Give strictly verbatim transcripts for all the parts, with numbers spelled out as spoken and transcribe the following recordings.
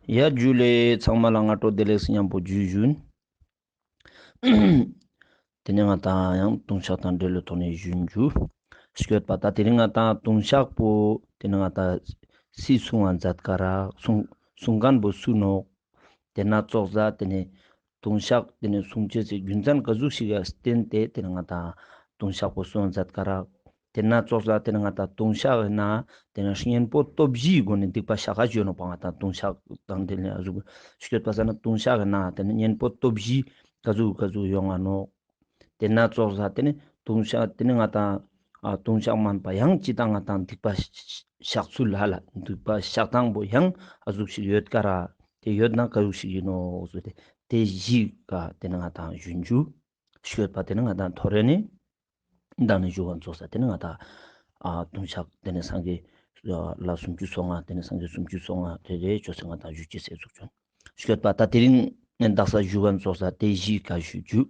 ཡ་ཇུ་ལེ། ཚང་མ་ལ་སྔ་དྲོ་བདེ་ལེགས་ཉམ་པོ་ཇུ་ཞུན། ཏེ་ནེ་ང་དང་ཡང་ལྟུང་བཤགས་དང་འབྲེལ་ལོ་ཐོག་ནེ་ཞུན་ཞུ། སྐྱོད་པ་ད་དེ་རིང་ང་དང་ལྟུང་བཤགས་པོ་ཏེ་ནེ་ང་དང་སུས་གསུང་བ་མཛད་ཀ་རག། གསུང་གསུང་མཁན་པོ་སུ་ནོག། ཏེ་ན་ཙོགས་ས་ཏེ་ནེ་ལྟུང་བཤགས་ཏེ་ནེ་གསུང་ཅེས་སི་རྒྱུ་མཚན་ག་ཟུག་ཞིག་ག་བརྟེན་ཏེ་ཏེ་ནེ་ང་དང་ལྟུང་བཤགས་པོ་གསུང་མཛད་ཀ་རག། ཏེ་ན་ཙོགས་ས་ཏེ་ནེ་ང་དང་ལྟུང་བཤགས་ན་ཏེ་ནེ་གཉེན་པོ་སྟོབས་བཞིའི་སྒོ་ནེ་སྡིག་པ་བཤགས་ཀ་ཞུ་ནོག་པ། ང་དང་ལྟུང་བཤགས་དང་འབྲེལ་ནེ་ཨ་ཟུག་སྐྱོད་པ་ས་ན་ལྟུང་བཤགས་ན་ཏེ་ནེ་གཉེན་པོ་སྟོབས་བཞི་ག་ཟུག་ག་ཟུག་ཡོང་ང་ནོག། ཏེ་ན་ཙོགས་ས་ཏེ་ནེ་ལྟུང་བཤགས་ཏེ་ནེ་ང་དང་ཨ་ལྟུང་བཤགས་མན་པ་ཡང་ཅི་དང་ང་དང་སྡིག་པ་བཤགས་ཚུལ་ལ་ལ་སྡིག་པ་བཤགས་སྟངས་པོ་ཡང་ཨ་ཟུག་ཞིག་ཡོད་ཀ་རག། ཏེ་ཡོད་ན་ག་ཟུག་ཞིག་ཡིན་ནོག་ཟེར་ཏེ་ཏེ་བཞི་ཀ་ཏེ་ནེ་ང་དང་ཞུན་ཞུ། སྐྱོད་པ་ཏེ་ནེ་ང་དང་ཐོ་རེ་ནེ་མདང་ནེ་ཞུ་བ་ཙོགས་ས་ཏེ་ནེ་ང་དང་ཨ་ལྟུང་བཤགས་ཏེ་ནེ་སངས་རྒྱས་ལ་སུམ་ཅུ་སོ་ལྔ་ཏེ་ནེ་སངས་རྒྱས་སུམ་ཅུ་སོ་ལྔ་ཏེ་རེ་ཅོས་སེ་ང་དང་ཞུ་ཅེས་སི་ཟུག་ཅོན། སྐྱོད་པ་ད་དེ་རིང་ངས་དག་ས་ཞུ་མཁན་ཙོགས་ས་ཏེ་བཞི་ཀ་ཞུ་ཞུ།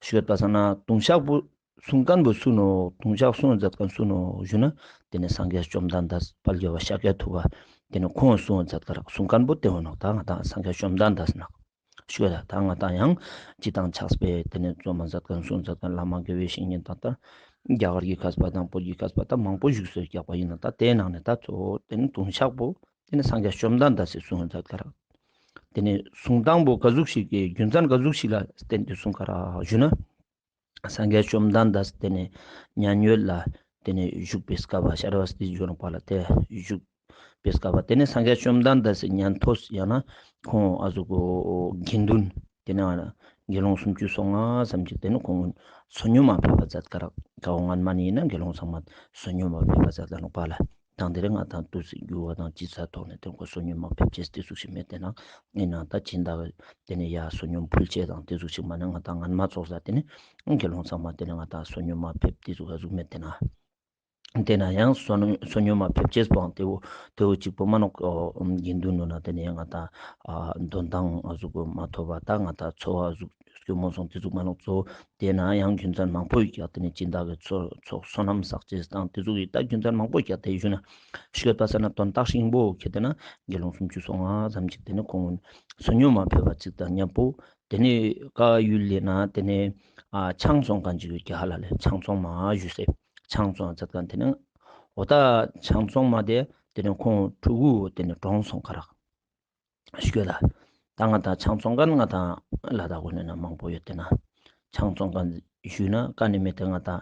སྐྱོད་པ་ས་ན་ལྟུང་བཤགས་པོ་གསུང་མཁན་པོ་སུ་ནོག། ལྟུང་བཤགས་གསུང་མཛད་མཁན་སུ་ནོག་ཞུ་ན་ཏེ་ནེ་སངས་རྒྱས་བཅོམ་ལྡན་འདས་དཔལ་རྒྱལ་བ་ཤཱཀྱ་ཐུབ་པ་ཏེ་ནེ་ཁོང་གསུང་མཛད་ཀ་རག། གསུང་མཁན་པོ་ཏེ་བོ་ནོག། ད་ང་དང་སངས་རྒྱས་བཅོམ་ལྡན་འདས་ནོག། སྐྱོད་ད་ང་དང་ཡང་སྤྱི་དང་ཆགས་པའི་ཏེ་ནེ་རྩོམ་མ་མཛད་མཁན་གསུང་མཛད་མཁན་བླ་མ་དགེ་བའི་བཤེས་གཉེན་དང་ད་རྒྱ་གར་གྱི་མཁས་པ་དང་བོད་ཀྱི་མཁས་པ་དང་མང་པོ་བཞུགས་སེ་རྒྱག་པ་ཡིན་ན་ད་ཏེའི་ནང་ནེ་ད་གཙོ་བོ་ཏེ་ནེ་ལྟུང་བཤགས་པོ་ཏེ་ནེ་སངས་རྒྱས་བཅོམ་ལྡན་འདས་སི་གསུང་མཛད་ཀ་རག། ཏེ་ནེ་གསུང་སྟངས་པོ་ག་ཟུག་ཞིག་གི་རྒྱུ་མཚན་ག་ཟུག་ཞིག་ལ་བརྟེན་ཏེ་གསུང་ཀ་རག་ཞུ་ན། སངས་རྒྱས་བཅོམ་ལྡན་འདས་ཏེ་ནེ་མཉན་ཡོད་ལ་ཏེ་ནེ་བཞུགས་པའི་སྐབས་པ་ཤ་ར་བ་སྟི་ཞུ་ནོག་པ་ལ་ཏེ་བཞུགས་པའི་སྐབས་པ་ཏེ་ནེ་སངས་རྒྱས་བཅོམ་ལྡན་འདས་སི་ཉན་ཐོས་ཡང་ན་ཁོང་ཨ་ཟུག་གོ་དགེ་འདུན་ཏེ་ནེ་དགེ་སློང་སུམ་ཅུ་སོ་ལྔ་ཙམ་ཅིག་ཏེ་ནེ་ཁོང་བསོད་སྙོམས་མ་ཕེབས་པ་མཛད་ཀ་རག། ཀ་བོ་སྔན་མ་ནེ་ཡིན་ན་དགེ་སློང་ཚང་མ་བསོད་སྙོམས་མ་ཕེབས་པ་མཛད་ཀ་ནོག་པ་ལ། དང་དེ་རིང་ང་དང་དུས་སུ་འགྱུར་བ་དང་སྤྱི་ཚ་ཐོག་ནེ་ཏེ་ཁོ་བསོད་སྙོམས་མ་ཕེབས་ཅེས་ཏེ་ཟུག་ཞིག་མེད་ཏེ་ན་ཡིན་ན་ད་སྦྱིན་བདག་ཏེ་ནེ་ཡ་བསོད་སྙོམས་ཕུལ་ཅེས་དང་ཏེ་ཟུག་ཞིག་མ་ནེ་ང་དང་སྔན་མ་ཙོགས་ས་ཏེ་ནེ་དགེ་སློང་ཚང་མ་ཏེ་ནེ་ང་དང་བསོད་སྙོམས་མ་ཕེབས་ཏེ་ཟུག་ག་ཟུག་མེད་ཏེ་ན། ཏེ་ན་ཡང་བསོད་སྙོམས་མ་ཕེབས་ཅེས་པོའང་ཏེ་བོ་ཏེ་བོ་གཅིག་པོ་མན་ནོག། དགེ་འདུན་ནོ་ན་ཏེ་ནེ་ང་དང་ཨ་འདོན་ཐང་ཨ་ཟུག་མ་ཐོབ་པ་ད་ང་དང་འཚོ་བ་ཟུག་སྐྱོ་མོ་སོང་ཏེ་ཟུག་མན་ནོག་གཙོ་བོ། ཏེ་ན་ཡང་རྒྱུ་མཚན་མང་པོ་ཡོད་ཀྱག། ཏེ་ནེ་སྦྱིན་བདག་གི་ཚོགས་ཚོགས་བསོད་ནམས་བསགས་ཅེས་དང་ཏེ་ཟུག་གི་ད་རྒྱུ་མཚན་མང་པོ་ཡོད་ཀྱག། ཏེ་ཞུ་ན་སྐྱོད་པ་ས་ན་དོན་དག་ཆེན་པོ་ཁྱེར་ཏེ་ན་དགེ་སློང་སུམ་ཅུ་སོ་ལྔ་ཙམ་ཅིག་ཏེ་ནེ་ཁོང་བསོད་སྙོམས་མ་ཕེབས་པ་ཅིག་དང་མཉམ་པོ་ཏེ་ནེ་ཀ་ཡུལ་ལི་ན་ཏེ་ནེ་ཨ་ཆང་བཙོང་མཁན་ཅིག་ཡོད་ཀྱག་ཧ་ལ་ལེ། ཆང་བཙོང་མ་ཞུས་སེ་ཆང་བཙོང་མཛད་མཁན་ཏེ་ནེ་འོ་ད་ཆང་བཙོང་མ་ཏེ་ཏེ་ནེ་ཁོང་ཕྲུ་གུ་ཏེ་ནེ་གྲོངས་སོང་ཀ་རག། སྐྱོད་ད། ད་ང་དང་ཆང་བཙོང་མཁན་ང་དང་ལ་དྭགས་གུན་ན་མང་པོ་ཡོད་ཏེ་ན། ཆང་བཙོང་མཁན་ཞུས་ན་ཀ་ནེ་མེད་ཏེ་ང་དང་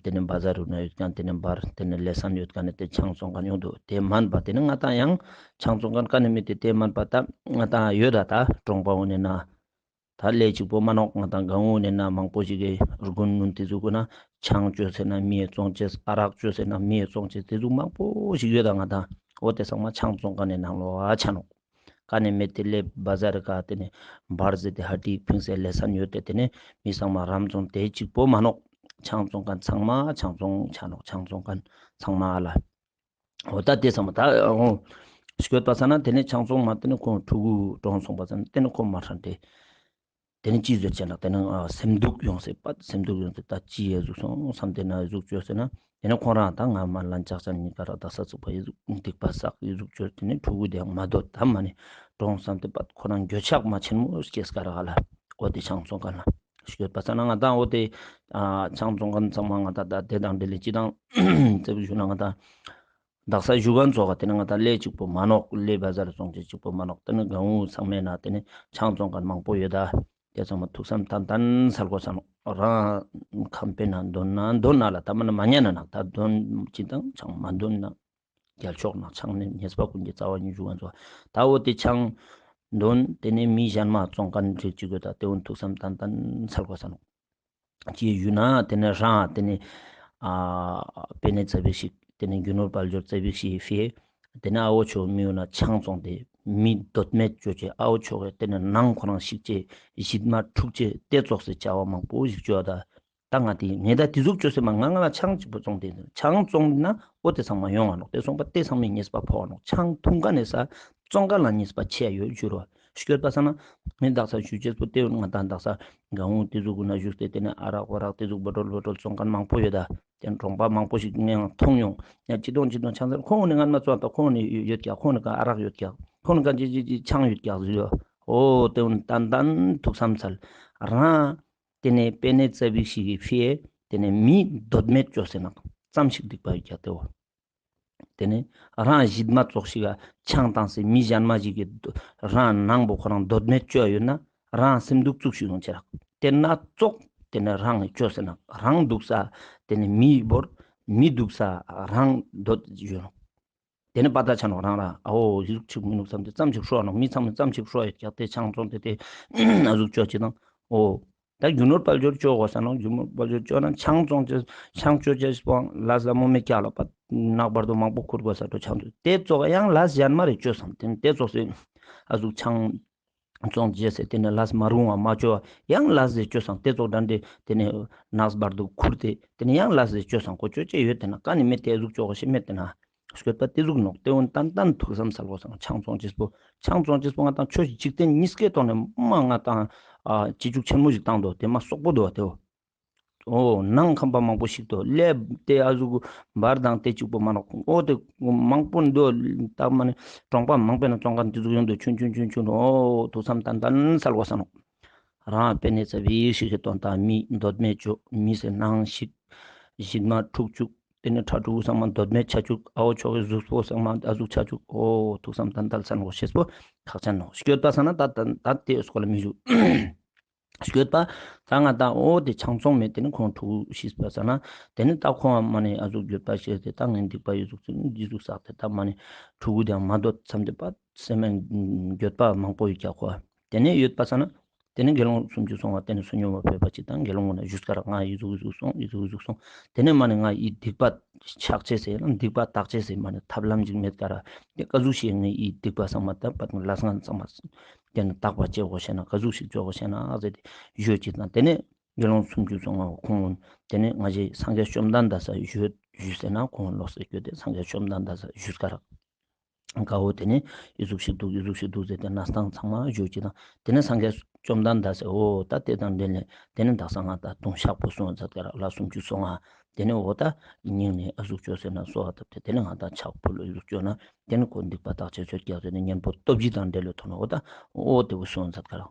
ཏེ་ནེ་བ་ཛར་རུ་ན་ཡོད་མཁན་ཏེ་ནེ་བར་ཏེ་ནེ་ལེ་སན་ཡོད་མཁན་ནི་ཏེ་ཆང་བཙོང་མཁན་ཡོང་དུག། ཏེ་མན་པ་ཏེ་ནེ་ང་དང་ཡང་ཆང་བཙོང་མཁན་ཀ་ནེ་མེད་ཏེ་ཏེ་མན་པ་ད་ང་དང་ཡོད་ད་ད་གྲོང་པ་གུན་ན། ད་ལས་གཅིག་པོ་མན་ནོག། ང་དང་གང་བོ་ནེ་ན་མང་པོ་ཞིག་གི་དགུན་ནུན་ཏེ་ཟུག་གུན་ན་ཆང་ཅོས་ཟེར་ན་མི་ཡ་བཙོང་ཅེས། ཨ་རག་ཅོས་ཟེར་ན་མི་ཡ་བཙོང་ཅེས་ཏེ་ཟུག་མང་པོ་ཞིག་ཡོད་ད་ང་དང་། འོ་ཏེ་ཚང་མ་ཆང་བཙོང་མཁན་ནི་ནང་ལོགས་ཨ་ཆ་ནོག། ཀ་ནེ་མེད་ཏེ་ལེ་བ་ཛར་ཀ་ཏེ་ནེ་བར་ཟེར་ཏེ་ཧ་ཏི་ཕིང་སེ་ལེ་སན་ཡོད་ཏེ་ཏེ་ནེ་མི་ཚང་མ་རམ་བཙོང་ཏེ་གཅིག་པོ་མན་ནོག། ཆང་བཙོང་མཁན་ཚང་མ་ཆང་བཙོང་ཆ་ནོག། ཆང་བཙོང་མཁན་ཚང་མ་ཨ་ལ། འོ་ད་ཏེ་ཚང་མ་ད་འོ་སྐྱོད་པ་ས་ན་ཏེ་ནེ་ཆང་བཙོང་མ་ཏེ་ནེ་ཁོང་ཕྲུ་གུ་གྲོངས་སོང་པ་ས་ན་ཏེ་ནེ་ཁོང་མ་ཧྲན་ཏེ། ཏེ་ནེ་ཅི་ཟེར་ཅེ་ན་ཏེ་ནེ་ཨ་སེམས་སྡུག་ཡོང་སེ་པད་སེམས་སྡུག་ཡོང་སེ་ད་ཅི་ཡ་ཟུག་སོང་བསམ་ཏེ་ན་ཟུག་ཅོས་ཟེར་ན་ཏེ་ནེ་ཁོང་རང་ད་ང་མ་ལན་ཆགས་ཅན་ནི་ཀ་རག་ད་ས་ཚུགས་པ་ཡ་ཟུག་སྡིག་པ་བསགས་ཡ་ཟུག་ཅོས་ཏེ་ནེ་ཕྲུ་གུ་ཏེ་ཡང་མ་སྡོད་ད་མ་ནེ་གྲོངས་བསམ་སྟེ་པད་ཁོ་རང་འགྱོད་ཆགས་མ་ཆེན་མོ་སྐྱེས་ཀ་རག་ལ། འོ་ཏེ་ཆང་བཙོང་མཁན་ལ་སྐྱོད་པ་ས་ན་ང་དང་འོ་ཏེ་ཨ་ཆང་བཙོང་མཁན་ཚང་མ་ང་དང་ད་ཏེ་དང་འབྲེལ་ལེ་ཅི་དང་ཙེ་བུ་ཞུ་ན་ང་དང་དག་ས་ཞུ་མཁན་ཚོགས་ཏེ་ནེ་ང་དང་ལས་གཅིག་པོ་མན་ནོག། ལས་བ་ཛར་བཙོང་ཅེས་གཅིག་པོ་མན་ནོག། ཏེ་ནེ་གང་བོ་ཚང་མའི་ནང་ཏེ་ནེ་ཆང་བཙོང་མཁན་མང་པོ་ཡོད་ད། ཏེ་ཚང་མ་ཐུགས་བསམ་ཏན་ཏན་སལ་དགོས་ས་ནོག། རང་ཁང་པའི་ནང་འདོན་ན་འདོན་ན་ལ་ད་མ་ན་མ་ཉན་ན་ནག་ད་འདོན་ཅི་དང་ཆང་མ་འདོན་ན་རྒྱལ་མཆོག་ནག། ཆང་ནི་ཉེས་པ་ཀུན་གྱི་རྩ་བ་ཉིད་ཞུ་མཁན་ཚོགས་ད་འོ་ཏེ་ཆང་འདོན་ཏེ་ནེ་མི་གཞན་མ་བཙོང་མཁན་རིགས་གཅིག་ཡོད་ད། ཏེ་འོ་ཐུགས་བསམ་ཏན་ཏན་སལ་དགོས་ས་ནོག། ཅི་ཞུ་ན་ཏེ་ནེ་རང་ཏེ་ནེ་ཨ་པེ་ནེ་ཙ་པིག་ཞིག་ཏེ་ནེ་རྒྱུ་ནོར་དཔལ་འབྱོར་ཙ་པིག་ཞིག་ཕི་ཏེ་ནེ་ཨ་བོ་ཆོ་མི་ཡོང་ན་ཆང་བཙོང་སྟེ་མི་སྡོད་མེད་ཅོ་ཅེས། ཨ་བོ་ཆོ་གི་ཏེ་ནེ་ནང་ཁོ་རང་ཞིག་ཅེས་ཞིག་མ་འཁྲུག་ཅེས་ཏེ་ཙོགས་སེ་བྱ་བ་མང་པོ་ཞིག་ཅོ་ད། ད་ང་ཏེ་ངེ་ད་ཏེ་ཟུག་ཅོ་སེ་མ་ང་ང་ལ་ཆང་གཅིག་པོ་བཙོང་སྟེ་ཆང་བཙོང་ན་འོ་ཏེ་ཚང་མ་ཡོང་ང་ནོག། ཏེ་སོང་པ་ཏེ་ཚང་མའི་ཉེས་པ་ཕོག་ནོག། ཆང་འཐུང་མཁན་ནི་ས་བཙོང་མཁན་ལ་ཉེས་པ་ཆེ་ཡོད་ཞུ་རོ། སྐྱོད་པ་ས་ན་ངས་དག་ས་ཞུ་ཅེས་པོ་ཏེ་ང་དང་དག་ས་གང་བོ་ཏེ་ཟུག་གུན་ན་བཞུགས་ཏེ་ཏེ་ནེ་ཨ་རག་བ་རག་ཏེ་ཟུག་བོ་ཊོལ་བོ་ཊོལ་བཙོང་མཁན་མང་པོ་ཡོད་ད། ཏེ་ནེ་གྲོང་པ་མང་པོ་ཞིག་ངས་མཐོང་ཡོང་། ཡང་ཅི་དོང་ཅི་དོང་ཆང་ས་ཁོང་ནི་ངན་མ་ཙོགས་ད་ཁོང་ནི་ཡོད་ཀྱག་ཁོང་ནི་ག་ཨ་རག་ཡོད་ཀྱག་ཁོང་ནི་ག་ཅི་ཅི་ཅི་ཆང་ཡོད་ཀྱག་ཟེར་ཡོད། འོ་ཏེ་བོ་ཏན་ཏན་ཐུགས་བསམ་སལ་རང་། ཏེ་ནེ་པེ་ནེ་ཙ་བིག་ཞིག་གི་ཕིའ་ཏེ་ནེ་མི་འདོད་མེད་ཅོས་ཟེར་ན་ཙམ་ཞིག་སྡིག་པ་ཡོད་ཀྱག་ཏེ་བོ། ཏེ་ནེ་རང་ཞིག་མ་ཙོགས་ཤིག་ག་ཆང་བཏང་སྟེ་མི་གཞན་མ་ཞིག་གི་རང་ནང་པོ་ཁོ་རང་འདོད་མེད་ཅོ་ཡོད་ན་རང་སེམས་སྡུག་ཙུག་ཞིག་ཡོང་ཅེས་རག་ཏེ་ན་ཙོགས་ཏེ་ནེ་རང་ཅོས་ཟེར་ན་རང་སྡུག་ས་ཏེ་ནེ་མི་བོར་མི་སྡུག་ས་རང་འདོད་ཡོད་ནོག་ཏེ་ནེ་པ་ཏ་ཆ་ནོག་རང་ར་ཨ་འོ་ཞིག་ཅིག་མི་ནུག་བསམ་སྟེ་ཙམ་ཞིག་ཧྲོ་ནོག་མི་ཚང་མ་ཙམ་ཞིག་ཧྲོ་ཡོད་ཀྱག་ཏེ་ཆང་བཙོང་སྟེ་ཏེ་ཨ་ཟུག་ཅོ་ཅེས་དང་འོ། ད་རྒྱུ་ནོར་དཔལ་འབྱོར་ཅོ་དགོས་ས་ནོག་རྒྱུ་ནོར་དཔལ་འབྱོར་ཅོ་ན་ཆང་བཙོང་ཅེས་ཆང་ཅོ་ཅེས་པོ་ལས་ལ་མོ་མེ་ཀྱག་ལ་པ་ནག་བར་དུ་མང་པོ་ཁུར་དགོས་ས་འགྲོ་ཆང་ཅོ་ཏེ་ཙོགས་ཡང་ལས་གཞན་མ་རེ་ཅོས་སམ་ཏེ་ནེ་ཏེ་ཙོགས་སེ་ཨ་ཟུག་ཆང་བཙོང་ཅེས་སེ་ཏེ་ནེ་ལས་མ་རུང་བ་མ་ཅོ་ཡང་ལས་ཟེར་ཅོས་སམ་ཏེ་ཙོགས་དྲན་ཏེ་ཏེ་ནེ་ནག་བར་དུ་ཁུར་ཏེ་ཏེ་ནེ་ཡང་ལས་ཟེར་ཅོས་སམ་ཁོ་ཅོ་ཅེས་ཡོད་ཏེ་ན་ཀ་ནེ་མེད་ཏེ་ཨ་ཟུག་ཅོ་དགོས་ཤེས་མེད་ཏེ་ན། སྐྱོད་པ་ཏེ་ཟུག་ནོག་ཏེ་བོ་ཏན་ཏན་ཐུགས་བསམ་སལ་དགོས་སམ་ཆང་བཙོང་ཅེས་པོ། ཆང་བཙོང་ཅེས་པོ་ང་དང་ཆོས་ཅིག་ཅིག་ཏེ་ཉིས་ཀའི་ཐོག་ནེ་མ་ང་དང་ཨ་ཅི་ཅུག་ཆེན་མོ་ཞིག་བཏང་དོ་ཏེ་མ་སོག་པོ་དོ་ཏེ་བོ། འོ་ནང་ཁམས་པ་མང་པོ་ཞིག་དོ་ལེ་ཏེ་ཨ་ཟུག་བར་དང་ཏེ་ཅིག་པོ་མ་ནོག་འོ་ཏེ་མང་པོ་འདོད་ད་མ་ནེ་གྲོང་པ་མང་པོ་ན་བཙོང་མཁན་ཏེ་ཟུག་ཡོང་དོ་ཆུན་ཆུན་ཆུན་ཆུན་འོ་ཐུགས་བསམ་ཏན་ཏན་སལ་དགོས་ས་ནོག་རང་པེ་ནེ་ཙ་བིག་ཞིག་གི་དོན་དག་མི་འདོད་མེད་ཅོ་མི་སེ་ནང་ཞིག་ཞིག་མ་འཁྲུག་ཅུག་ཏེ་ནེ་ཕྲུ་གུ་ཚང་མ་འདོད་མེད་ཆ་ཅུག་ཨ་བོ་ཅོག་གི་གཟུགས་པོ་ཚང་མ་ཨ་ཟུག་ཆ་ཅུག་འོ་ཐུགས་བསམ་ཏན་ཏན་སལ་དགོས་ཤེས་པོ་ཁག་ཅན་ནོག་སྐྱོད་པ་ས་ན་ད་ད་ད་ཏེ་སྐོར་ལ་མི་ཞུ། སྐྱོད་པ་ད་ང་དང་འོ་ཏེ་ཆང་བཙོང་མེད་ཏེ་ནེ་ཁོང་ཕྲུ་གུ་ཤི་པ་ས་ན་ཏེ་ནེ་ད་ཁོང་མ་ནེ་ཨ་ཟུག་སྐྱོད་པ་ཤེས་ཏེ་ད་ངས་སྡིག་པ་ཡོད་ཟུག་ཅིག་འདི་ཟུག་བསགས་ཏེ་ད་མ་ནེ་ཕྲུ་གུ་དེའང་མ་འདོད་བསམ་སྟེ་པ་སེམས་འགྱོད་པ་མང་པོ་ཡོད་ཀྱག་ཁོ་ཏེ་ནེ་ཡོད་པ་ས་ན། ཏེ་ནེ་དགེ་སློང་སུམ་ཅུ་སོ་ལྔ་ཏེ་ནེ་བསོད་སྙོམས་པ་ཕེབས་པ་ཅིག་དང་དགེ་སློང་ངོ་ན་ཞུས་ཀ་རག་ང་ཨི་ཟུག་ཨི་ཟུག་སོང་ཨི་ཟུག་ཨི་ཟུག་སོང་ཏེ་ནེ་མ་ནེ་ང་ཨི་སྡིག་པ་ཆག་ཅེས་སེ་སྡིག་པ་དག་ཅེས་སེ་མ་ནེ་ཐབས་ལམ་ཅིག་མེད་ཀ་རག་ཏེ་ཀ་ཟུག་ཤིག་ངས་ཨི་སྡིག་པ་ཚང་མ་ད་པ་ལས་ངན་ཚང་མ་ཏེ་ནེ་དག་པ་ཅོ་དགོས་ཤེ་ན་ཀ་ཟུག་ཤིག་ཅོ་དགོས་ཤེ་ན་ཟེར་ཏེ་ཞུས་ཅིག་དང་ཏེ་ནེ་དགེ་སློང་སུམ་ཅུ་སོ་ལྔ་ཁོང་ཏེ་ནེ་ང་ཞེ་སངས་རྒྱས་བཅོམ་ལྡན་འདས་ས་ཞུས་ཞུས་ཟེར་ན་ཁོང་ལོགས་སེ་སྐྱོད་དེ་སངས་རྒྱས་བཅོམ་ལྡན་འདས་ས་ཞུས་ཀ་རག་ཀ་བོ་ཏེ་ནེ་ཨི་ཟུག་ཤིག་འདུག་ཨི་ཟུག་ཤིག་འདུག་ཟེར་ཏེ་གནས་སྟངས་ཚང་མ་ཞུས་ཅིག་དང་ཏེ་ནེ་སངས་རྒྱས་བཅོམ་ལྡན་འདས་སེ་འོ་ད་ཏེ་དང་འབྲེལ་ནས་ཏེ་ནེ་དག་ས་ང་ད་ལྟུང་བཤགས་པོ་སོང་ཟེར་ཀ་རག་ལ་སུམ་ཅུ་སོ་ལྔ་ཏེ་ནེ་འོ་ད་སྙིང་ནེ་ཨ་ཟུག་ཅོས་ཟེར་ན་གསོལ་བ་བཏབ་སྟེ་ཏེ་ནེ་ང་ད་ཕྱག་ཕུལ་ལོ་ཨི་ཟུག་ཅོས་ན་ཏེ་ནེ་ཁོ་སྡིག་པ་དག་ཅེས་ཡོད་ཀྱག་ཟེར་ནེ་གཉེན་པོ་སྟོབས་བཞི་དང་འབྲེལ་ལོ་ཐོན་ན་འོ་ད་འོ་ཏེ་བོ་སོང་ཟེར་ཀ་རག་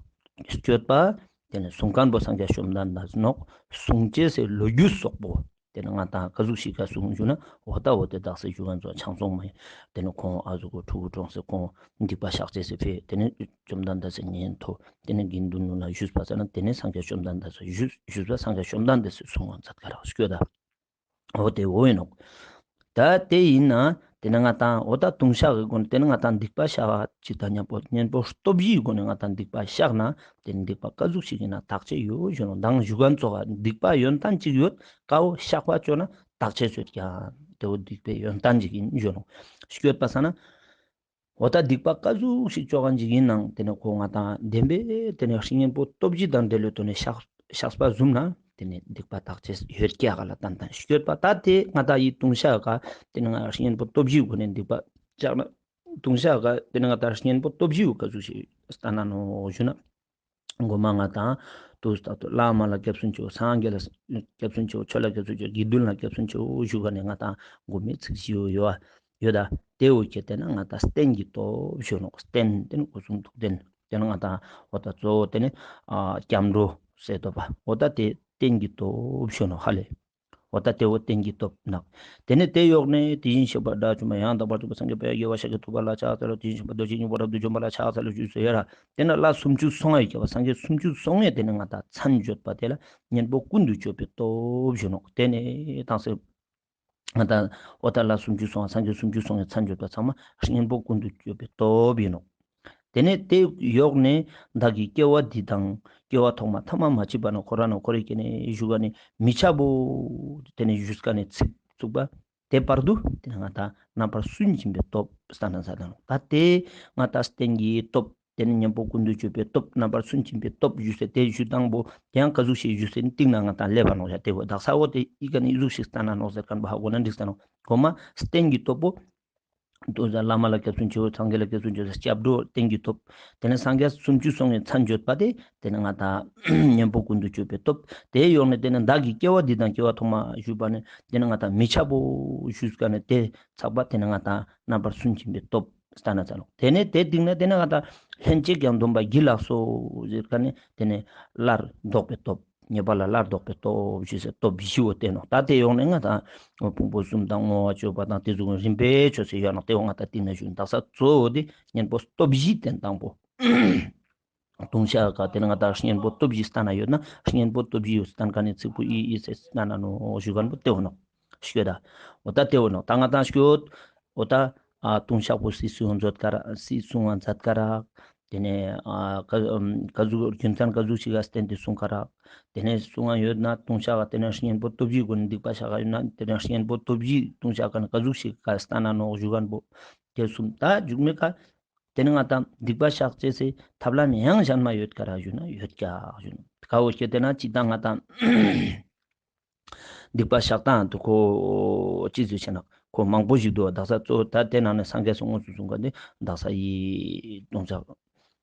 སྐྱོད་པ། ཏེ་ནེ་གསུང་མཁན་པོ་སངས་རྒྱས་བཅོམ་ལྡན་འདས་ནོག་གསུང་ཅེས་སི་ལོ་རྒྱུས་སོག་པོ། ཏེ་ནེ་ང་དང་ཀ་ཟུག་ཤིག་ག་གསུང་ཞུ་ན་འོ་ད་འོ་ཏེ་དག་ས་ཞུ་མཁན་ཚོ་ཆང་བཙོང་མ་ཡིན། ཏེ་ནེ་ཁོང་ཨ་ཟུག་གོ་ཕྲུ་གུ་གྲོངས་སེ་ཁོང་སྡིག་པ་བཤགས་ཅེས་སི་ཕིའ་ཏེ་ནེ་བཅོམ་ལྡན་འདས་སི་ཉན་ཐོ་ཏེ་ནེ་དགེ་འདུན་ལ་ཞུས་པ་ས་ན་ཏེ་ནེ་སངས་རྒྱས་བཅོམ་ལྡན་འདས་སི་ཞུས་ཞུས་པ་སངས་རྒྱས་བཅོམ་ལྡན་འདས་སི་གསུང་བ་མཛད་ཀ་རག་སྐྱོད་ད། འོ་ཏེ་འོ་ཡིན་ནོག་ད་ཏེ་ཡིན་ན་ཏེ་ནེ་ང་དང་འོ་ད་ལྟུང་བཤགས་ཀྱི་སྒོ་ནས་ཏེ་ནེ་ང་དང་སྡིག་པ་བཤགས་པ་ཅིག་དང་མཉམ་པོ་གཉེན་པོ་སྟོབས་བཞིའི་སྒོ་ནས་ང་དང་སྡིག་པ་བཤགས་ན་ཏེ་ནེ་སྡིག་པ་ཀ་ཟུག་ཤིག་ཡིན་ན་དག་ཅེས་ཡོད་ཞུ་ནོག་མདང་ཞུ་མཁན་ཚོ་ག་སྡིག་པ་ཡོན་ཏན་ཅིག་ཡོད་ཀ་བོ་བཤགས་པ་ཅོས་ན་དག་ཅེས་ཡོད་ཀྱག་ཏེ་བོ་སྡིག་པའི་ཡོན་ཏན་ཅིག་ཡིན་ཞུ་ནོག་སྐྱོད་པ་ས་ན། འོ་ད་སྡིག་པ་ཀ་ཟུག་ཤིག་ཅོ་མཁན་ཅིག་ཡིན་ནའང་ཏེ་ནེ་ཁོ་ང་དང་བདེན་པའི་ཏེ་ནེ་གཉེན་པོ་སྟོབས་བཞི་དང་འབྲེལ་ལོ་ཐོག་ནས་བཤགས་བཤགས་པ་བཟུང་ན་ཏེ་ནེ་སྡིག་པ་དག་ཅེས་ཡོད་ཀྱག་ག་ལ་ཏན་ཏན་སྐྱོད་པ་ད་ཏེ་ང་དང་ཨི་ལྟུང་བཤགས་ག་ཏེ་ནེ་ང་གཉེན་པོ་སྟོབས་བཞིའི་སྒོ་ནས་སྡིག་པ་བཤགས་ན་ལྟུང་བཤགས་ག་ཏེ་ནེ་ང་དང་གཉེན་པོ་སྟོབས་བཞིའི་ཀ་ཟུག་ཤིག་སྟན་ན་ནོག་ཞུ་ན། གོ་མ་ང་དང་དུས་ད་ལྟོ་བླ་མ་ལ་སྐྱབས་སུ་མཆིའོ། སངས་རྒྱས་ལ་སྐྱབས་སུ་མཆིའོ། ཆོས་ལ་སྐྱབས་སུ་མཆིའོ། དགེ་འདུན་ལ་སྐྱབས་སུ་མཆིའོ་ཞུ་ག་ནས་ང་དང་གོ་མའི་ཚིག་བཞི་ཡོད་ཡོད་ད། ཏེ་བོ་ཁྱེར་ཏེ་ན་ང་དང་རྟེན་གྱི་སྟོབས་ཞུ་ནོག་རྟེན་ཏེ་ནི་སྒོ་གསུམ་ཐུགས་རྟེན་ཏེ་ནི་ང་དང་འོ་ད་གཙོ་བོ་ཏེ་ནི་ཨ་སྐྱབས་འགྲོ་ཟེར་དོ་པ་འོ་ད་ཏེ་རྟེན་གྱི་སྟོབས་ཞུ་ནོག་ཧ་ལེ། འོ་ད་ཏེ་བོ་རྟེན་གྱི་སྟོབས་ནོག་ཏེ་ནེ་ཏེ་ཡོག་ནེ་དེ་བཞིན་གཤེགས་པ་དགྲ་བཅོམ་པ་ཡང་དག་པར་རྫོགས་པའི་སངས་རྒྱས་དཔལ་ཡང་རྒྱས་པ་ཤཱཀྱ་ཐུབ་པ་ལ་ཕྱག་འཚལ་ལོ། དེ་བཞིན་གཤེགས་པ་རྡོ་རྗེ་སྙིང་པོ་རབ་ཏུ་འཇོམས་པ་ལ་ཕྱག་འཚལ་ལོ་ཞུས་སོ་ཡ་ར། ཏེ་ན་ལྷ་སུམ་ཅུ་སོ་ལྔ་ཡོད་ཀྱག་པ་སངས་རྒྱས་སུམ་ཅུ་སོ་ལྔས་ཏེ་ནེ་ང་དང་མཚན་བརྗོད་པ་ཏེ་ལ་གཉེན་པོ་ཀུན་ཏུ་སྤྱོད་པའི་སྟོབས་ཞུ་ནོག་ཏེ་ནེ་དང་སེ་ང་དང་འོ་ད་ལྷ་སུམ་ཅུ་སོ་ལྔ་སངས་རྒྱས་སུམ་ཅུ་སོ་ལྔའི་མཚན་བརྗོད་པ་ཚང་མ་གཉེན་པོ་ཀུན་ཏུ་སྤྱོད་པའི་སྟོབས་ཡིན་ནོག་ཏེ་ནེ་ཏེ་ཡོག་ནེ་བདག་གིས་སྐྱེ་བ་འདི་དང་སྐྱེ་བ་ཐོག་མ་ཐ་མ་མ་མཆིས་པ་ན་འཁོར་བ་ན་འཁོར་བའི་སྐྱེ་གནས་ཞུ་ག་ནེ་མི་ཆ་བོ་ཏེ་ནེ་ཞུས་ཀ་ནེ་ཚིག་ཚུགས་པ་ཏེ་བར་དུ་ཏེ་ནེ་ང་དང་རྣམ་པར་སུན་འབྱིན་པའི་སྟོབས་སྟན་ན་ས་དང་ད་ཏེ་ང་དང་རྟེན་གྱི་སྟོབས་ཏེ་ནེ་གཉེན་པོ་ཀུན་ཏུ་སྤྱོད་པའི་སྟོབས་རྣམ་པར་སུན་འབྱིན་པའི་སྟོབས་ཞུས་སེ་ཏེ་ཞུ་དང་པོ་ཡང་ཀ་ཟུག་ཤིག་ཞུས་སེ་ཏིང་ན་ང་དང་ལེབ་བ་ནོག་ཡ་ཏེ་བོ་དག་ས་བོ་ཏེ་ཨི་ཀ་ནེ་ཨི་ཟུག་ཤིག་སྟན་ན་ནོག་ཟེར་མཁན་པོ་ཧ་གོ་ན་འགྲིག་ས་ནོག་གོ་མ་རྟེན་གྱི་སྟོབས་པོ། བླ་མ་ལ་སྐྱབས་སུ་མཆིའོ། སངས་རྒྱས་ལ་སྐྱབས་སུ་མཆིའོ། སྐྱབས་འགྲོ་རྟེན་གྱི་སྟོབས། དེ་ནས་སངས་རྒྱས་སུམ་ཅུ་སོ་ལྔའི་མཚན་བརྗོད་པ་དེ་དེ་ནས་ང་དང་གཉེན་པོ་ཀུན་ཏུ་སྤྱོད་པའི་སྟོབས། དེ་ཡོང་ནས་དེ་ནས་བདག་གི་སྐྱེ་བ་འདི་དང་སྐྱེ་བ་ཐོག་མ་ཞུས་པ་ནས་དེ་ནས་ང་དང་མི་ཆགས་པོ་ཞུས་ཀ་ནས་དེ་ཚགས་པ་དེ་ནས་ང་དང་རྣམ་པར་སུན་འབྱིན་པའི་སྟོབས་སྟན་ན་ཚར་ནོག། དེ་ནས་དེ་སྟིང་ནས་དེ་ནས་ང་དང་ལྷན་ཅིག་ཀྱང་སྡོམ་པ་བགྱིད་ལགས་སོ་ཟེར་ཀ་ནས་དེ་ནས་སླར་ལྡོག་པའི་སྟོབས། ཉེས་པ་ལས་སླར་ལྡོག་པའི་སྟོབས་ཞུས་སེ་སྟོབས་བཞི་བོ་བསྟན་ནོག། ད་དེ་ཡོང་ནས་ང་དང་ཕུང་པོ་གསུམ་དང་བསྔོ་བ་སྤྱོད་པ་དང་དེ་ཚོ་རིམ་པས་ཆོས་སེ་ཡོད་ནོག། དེ་བོ་ང་དང་སྟིང་ནས་ཞུ་ནོག། དག་ས་གཙོ་བོ་དེ་གཉེན་པོ་སྟོབས་བཞི་བསྟན་དང་པོ། ལྟུང་བཤགས་ཀ་དེ་ནས་ང་དང་གཉེན་པོ་སྟོབས་བཞི་སྟན་ན་ཡོད་ན་གཉེན་པོ་སྟོབས་བཞི་ཡོད་སྟན་ཀ་ནས་ཚིག་པོ་ཨི་ཨི་སེ་སྟན་ན་ནོག་ཞུ་མཁན་པོ་དེ་བོ་ནོག། ཤོད་ད། འོ་ད་དེ་བོ་ནོག། ད་ང་དང་ཤོད། འོ་ད་ཨ་ལྟུང་བཤགས་པོ་སུས་གསུང་མཛད་ཀ་རག། སུས་གསུང་མཛད་ཀ་རག། དེ་ནས་ཨ་ཀ་ཨམ་ཀ་ཟུག་རྒྱུ་མཚན་ཀ་ཟུག་ཞིག་ག་བརྟེན་ཏེ་གསུང་ཀ་རག། དེ་ནས་གསུང་ང་ཡོད་ན་ལྟུང་བཤགས་ཀ་དེ་ནས་གཉེན་པོ་སྟོབས་བཞིའི་སྒོ་ནས་སྡིག་པ་བཤགས་ཀ་ཡོད་ན་དེ་ནས་གཉེན་པོ་སྟོབས་བཞིའི་ལྟུང་བཤགས་ཀ་ནས་ཀ་ཟུག་ཞིག་ག་སྟན་ན་ནོག་ཞུ་མཁན་པོ། དེ་གསུམ། ད་མཇུག་མའི་ཀ་དེ་ནས་ང་དང་སྡིག་པ་བཤགས་ཅེས་སི་ཐབས་ལམ་ཡང་གཞན་མ་ཡོད་ཀ་རག་ཞུ་ན་ཡོད་ཀྱག་ཞུ་ནོག། ག་བོ་ཁྱེད་དེ་ན་ཅི་ད་ང་དང་སྡིག་པ་བཤགས་སྟངས་དུ་ཁོ་ཅི་ཟེར་ཆེ་ན་ཁོ་མང་པོ་ཞིག་འདུག། དག་ས་གཙོ་བོ་ད་དེ་ནང་ནས་སངས་རྒྱས་སུ་དངོས་སུ་གསུངས་ཀ་དེ་དག་ས་ཡི་ལྟུང་བཤགས།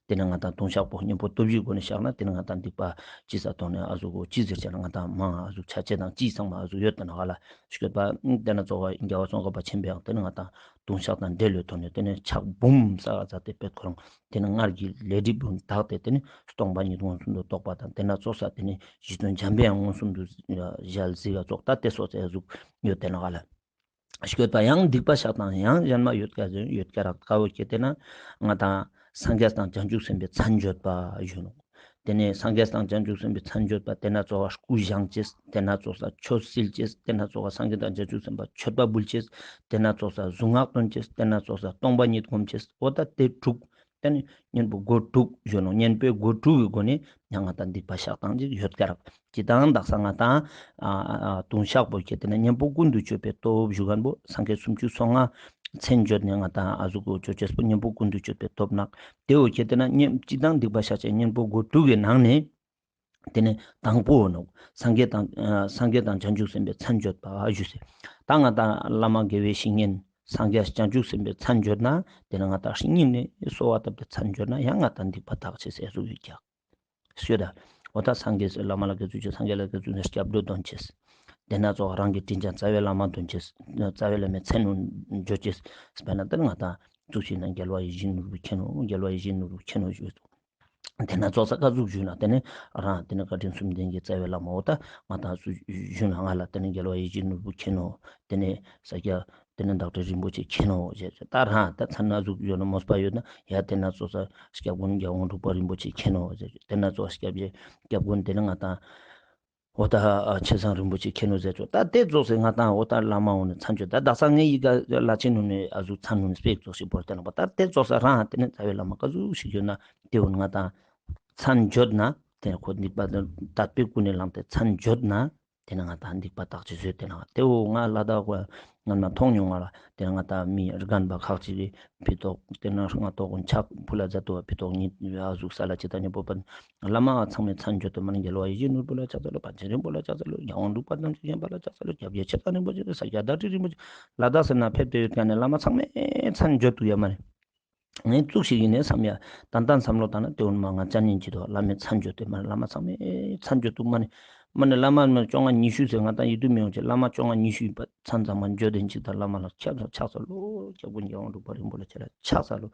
དེ་ནས་ང་དང་ལྟུང་བཤགས་པོ་གཉེན་པོ་སྟོབས་བཞིའི་སྒོ་ནས་བཤགས་ན་དེ་ནས་ང་དང་སྡིག་པ་ཅི་ས་ཐོག་ནས་ཨ་ཟུག་གོ་ཅི་ཟེར་ཆེ་ན་ང་དང་མང་ཨ་ཟུག་ཆ་ཆེ་དང་ཅི་ཚང་མ་ཨ་ཟུག་ཡོད་དེ་ན་ག་ལ་ཤོད་པ། དེ་ན་གཙོ་བོ་རྒྱལ་བ་ཙོང་ཁ་པ་ཆེན་པོའང་དེ་ནས་ང་དང་ལྟུང་བཤགས་དང་འབྲེལ་ལོས་ཐོག་ནས་དེ་ནས་ཕྱག་འབུམ་ས་ག་ཟ་དེ་པེད་ཁོ་རང་དེ་ནས་སྔར་གྱི་ལས་སྒྲིབ་བུ་དག་སྟེ་དེ་ནས་སྟོང་པ་ཉིད་མངོན་སུམ་དུ་རྟོགས་པ་དང་དེ་ན་ཙོགས་ས་དེ་ནས་རྗེ་བཙུན་འཇམ་པའི་དབྱངས་མངོན་སུམ་དུ་ཞལ་གཟིགས་ཀ་ཙོགས་ད་དེ་ཙོགས་ས་ཟུག་ཡོད་དེ་ན་ག་ལ་ཤོད་པ། ཡང་སྡིག་པ་བཤགས་སྟངས་ཡང་གཞན་མ་ཡོད་ཀ་ཡོད་ཀ་རག། ག་བོ་ཁྱེད་དེ་ན་ང་དང་སངས་རྒྱས་དང་བྱང་ཆུབ་སེམས་དཔའི་མཚན་བརྗོད་པ་ཞུ་ནོག། དེ་ནས་སངས་རྒྱས་དང་བྱང་ཆུབ་སེམས་དཔའི་མཚན་བརྗོད་པ་དེ་ན་ཙོགས་ས་སྐུ་བཞེངས་ཅེས། དེ་ན་ཙོགས་ས་ཆོས་སིལ་ཅེས། དེ་ན་ཙོགས་ས་སངས་རྒྱས་དང་བྱང་ཆུབ་སེམས་དཔའ་མཆོད་པ་འབུལ་ཅེས། དེ་ན་ཙོགས་ས་གཟུངས་སྔགས་འདོན་ཅེས། དེ་ན་ཙོགས་ས་སྟོང་པ་ཉིད་སྒོམ་ཅེས། འོ་ད་དེ་དྲུག། དེ་ནས་གཉེན་པོ་སྒོ་དྲུག་ཞུ་ནོག། གཉེན་པོའི་སྒོ་དྲུག་གི་སྒོ་ནས་ཡང་ང་དང་སྡིག་པ་བཤགས་སྟངས་ཅིག་ཡོད་ཀ་རག། ཅི་དང་དག་ས་ང་དང་ཨ་ཨ་ལྟུང་བཤགས་པོ་ཁྱེད་དེ་ན་གཉེན་པོ་ཀུན་ཏུ་སྤྱོད་པའི་སྟོབས་ཞུ་མཁན་པོ་སངས་རྒྱས་སུམ་ཅུ་སོ་ལྔ་མཚན་བརྗོད་ནས་ང་དང་ཨ་ཟུག་གོ་ཅོ་ཅེས་པོ་གཉེན་པོ་ཀུན་ཏུ་སྤྱོད་པའི་སྟོབས་ནག། དེ་བོ་ཁྱེད་དེ་ན་གཉེན་ཅི་དང་སྡིག་པ་བཤགས་ཅེས་གཉེན་པོ་སྒོ་དྲུག་གི་ནང་ནས་དེ་ནས་དང་པོ་ནོག། སངས་རྒྱས་དང་ཨ་སངས་རྒྱས་དང་བྱང་ཆུབ་སེམས་དཔའི་མཚན་བརྗོད་པ་ཞུས་སེ། ད་ང་དང་བླ་མ་དགེ་བའི་བཤེས་གཉེན་སངས་རྒྱས་བྱང་ཆུབ་སེམས་དཔའི་མཚན་བརྗོད་ན་དེ་ནས་ང་དང་སྙིང་ནས་གསོལ་བ་བཏབ་སྟེ་མཚན་བརྗོད་ན་ཡང་ང་དང་སྡིག་པ་དག་ཅེས་སི་ཟུག་ཡོད་ཀྱག། ཤོད་ད། འོ་ད་སངས་རྒྱས་བླ་མ་ལ་དགེ་ཚུལ་ཅོ། སངས་རྒྱས་ལ་དགེ་ཚུལ་ནས་སྐྱབས་འགྲོ་འདོན་ཅེས། དེ་ན་ཙོགས་རང་གི་དྲིན་ཅན་རྩ་བའི་བླ་མ་འདོན་ཅེས། རྩ་བའི་བླ་མའི་མཚན་བརྗོད་ཅེས། དཔེར་ན་དེ་ང་དང་ཚུགས་ཤིག་ན་རྒྱལ་བ་ཡིད་བཞིན་ནོར་བུ་མཁྱེན་ནོ། རྒྱལ་བ་ཡིད་བཞིན་ནོར་བུ་མཁྱེན་ནོ་ཞུ། དེ་ན་ཙོགས་ས་ཀ་ཟུག་ཞུ་ན་དེ་ནས་རང་དེ་ནས་བཀའ་དྲིན་གསུམ་ལྡན་གྱི་རྩ་བའི་བླ་མ་འོ་ད་ང་དང་ཚུགས་ཞུ་ན་ང་ལ་དེ་ནས་རྒྱལ་བ་ཡིད་བཞིན་ནོར་བུ་མཁྱེན་ནོ། དེ་ནས་ས་སྐྱ་དེ་ནས་བདག་ཁྲི་རིན་པོ་ཆེ་མཁྱེན་ནོ་ཞེས་ད་རང་ད་མཚན་ན་ཟུག་ཡོད་ན་མོས་པ་ཡོད་ན་ཡ་དེ་ན་ཙོགས་ས་སྐྱབས་མགོན་རྒྱལ་དབང་འབྲུག་པ་རིན་པོ་ཆེ་མཁྱེན་ནོ་ཞེས་དེ་ན་ཙོགས་ས་སྐྱབས་རྗེ་སྐྱབས་མགོན་དེ་ནས་ང་དང་འོ་ད་ཆེ་ཚང་རིན་པོ་ཆེ་མཁྱེན་ནོ་ཟེར་ཆོག། ད་དེ་ཙོགས་སེ་ང་དང་འོ་ད་བླ་མ་འོ་ནས་མཚན་བརྗོད་ད་དག་ས་ངའི་ཡི་ག་བླ་ཆེན་ནུ་ནས་ཨ་ཟུག་མཚན་ནུ་ནས་སྤེག་ཙོགས་ཤིག་བོར་ཏེ་ནོག་པ། ད་དེ་ཙོགས་ས་རང་དེ་ནས་རྩ་བའི་བླ་མ་ཀ་ཟུག་ཞིག་ཡོད་ན་དེ་འོ་ང་དང་མཚན་བརྗོད་ན་དེ་ནས་ཁོ་སྡིག་པ་དད་པའི་ཀུན་ནས་བསླངས་ཏེ་མཚན་བརྗོད་ན་དེ་ནས་ང་དང་སྡིག་པ་དག་ཅེས་ཟེར་ཏེ་ན་དེ་འོ་ང་ལ་དྭགས་ང་མ་མཐོང་མྱོང་ང་ལ། དེ་ནས་ང་དང་མི་རྒན་པ་ཁག་ཅིག་གིས་ཕི་ཏོག་དེ་ན་སྔ་ཏོག་ཕྱག་ཕུལ་ལ་མཛད་དོ། ཕི་ཏོག་ཉིད་ཨ་ཟུག་ས་ལ་ཅི་ད་ཉེ་པོ་པ་བླ་མ་ཚང་མས་མཚན་བརྗོད་དོ། མ་ནི་རྒྱལ་བ་ཡིད་བཞིན་ནོར་བུ་ལ་ཕྱག་འཚལ་ལོ། པཎ་ཆེན་རིན་པོ་ལ་ཕྱག་འཚལ་ལོ། རྒྱལ་དབང་འབྲུག་པ་དམ་ཆོས་འཆང་ལ་ཕྱག་འཚལ་ལོ། སྐྱབས་རྗེ་ཆེ་ཚང་རིན་པོ་ཆེ་ས་སྐྱ་བདག་ཁྲི་རིན་པོ་ཆེ་ལ་དྭགས་སི་ན་ཕེབས་ཏེ་ཡོད་ཀ་ནས་བླ་མ་ཚང་མས་མཚན་བརྗོད་དུ་ཡ་མ་ནི། ངས་ཙུག་ཞིག་ཡིན་ནས་བསམ་ཡ། ཏན་ཏན་བསམ་བློ་བཏང་ན་དེ་འོ་ན་མ་ང་ཅ་ཉན་ཅི་དོ་བླ་མའི་མཚན་བརྗོད་དེ་མ་ནི་བླ་མ་ཚང་མས་མཚན་བརྗོད་དུ་མ་ནི། མ་ནི་བླ་མ་མ་བཅོ་ལྔ་ཉི་ཤུ་ཟེར་ང་དང་ཡིད་དུ་མི་འོང་ཅེས་བླ་མ་བཅོ་ལྔ་ཉི་ཤུ་ཡིན་པ་མཚན་ཚང་མ་བརྗོད་དེ་ཅིག་དང་བླ་མ་ལ་ཕྱག་འཚལ་ཕྱག་འཚལ་ལོ། སྐྱབས་མགོན་རྒྱལ་དབང་འབྲུག་པ་རིན་པོ་ཆེ་ལ་ཕྱག་འཚལ་ལོ།